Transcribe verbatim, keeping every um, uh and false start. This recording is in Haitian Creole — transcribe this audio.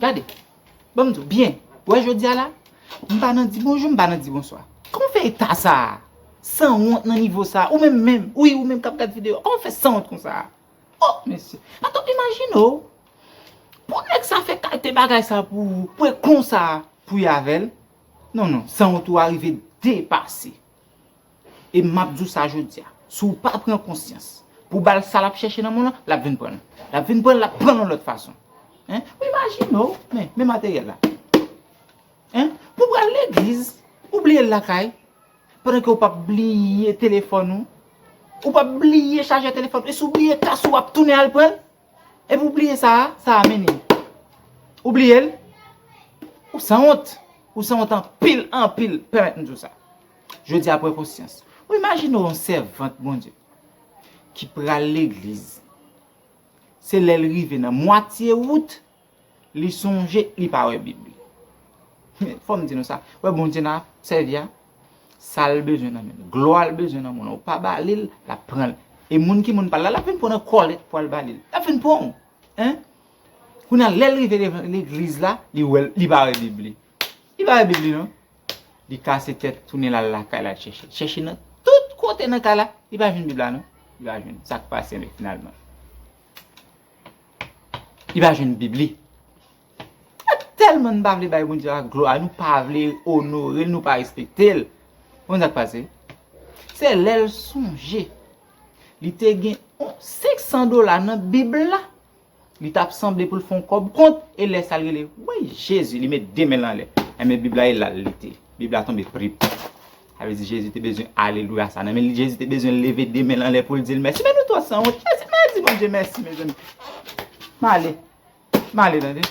Gade, ban m di w byen, wè jodi a la, m pa nan di bonjou, m pa nan di bonswa. Kòman w fè eta sa a? Sanwont nan nivo sa a, ou menm menm, wi, ou menm k ap gad videyo a, kòman w fè sanwont konsa a? Oh, mesye, atò, imajine w, pou nèg sa fè kalite bagay sa pou ou, pou e konsa pou y avè l? Non, non, sanwont ou a rive depase. E m ap di w sa jodi a, si w pa pran konsyans, pou ba l sa l ap chèche nan mond lan, l ap vin pran l. L ap vin pran l, l ap pran l yon lòt fason. Hein? Ou imajine w, men, men materyèl la. Hein? Pou pral legliz, ou bliye l lakay, pandan ke w p ap bliye telefòn ou, ou p ap bliye chajè telefòn, e si w bliye kas ou, w ap tounen al pran l? Epi w bliye sa a, sa a mennen. Ou bliye l? Ou sanwont. Ou sanwont anpil, anpil. Pèmèt m di w sa. Jodi a, pran konsyans. Ou imajine w yon sèvant Bondye ki pral legliz. Se lè l rive nan mwatye wout, li sonje li pa wè Bib li. Men, fò m di nou sa. Wè Bondye n ap sèvi a, sa l bezwen nan men nou. Glwa l bezwen nan men nou. Ou pa ba li l, l ap pran l. E moun ki moun pa l la, l ap vin pran nan kòlèt pou al ba li l. L ap vin pran w. Hein? Kounye a, lè l rive devan legliz la, li wè, li pa wè Bib li. Li pa wè Bib li, non. Li kase tèt, tounen l al lakay la, l chèche. L chèche nan tout kote nan kay la, li pa jwenn Bib la, non. Li pa jwenn. Sa k pase, men, finalman? Li pa jwenn Bib li. Tèlman n pa vle bay Bondye laglwa, nou pa vle onore l, nou pa respekte l. Konn sa k pase? Se lè l sonje li te gen yon senk san dola nan Bib la, li t ap sanble pou l fè yon kòb kont, e lè sa l rele, woy, Jezi, li met de men l anlè. Enben, Bib la, e la l lite. Bib la tonbe prip. Sa vle di Jezi te bezwen alelouya sa nan men li. Jezi te bezwen leve de men l anlè pou l di l mèsi. Men nou twò sanwont. Jezi, m a di Bondye mèsi, mezanmi. M ale. M ale, tande.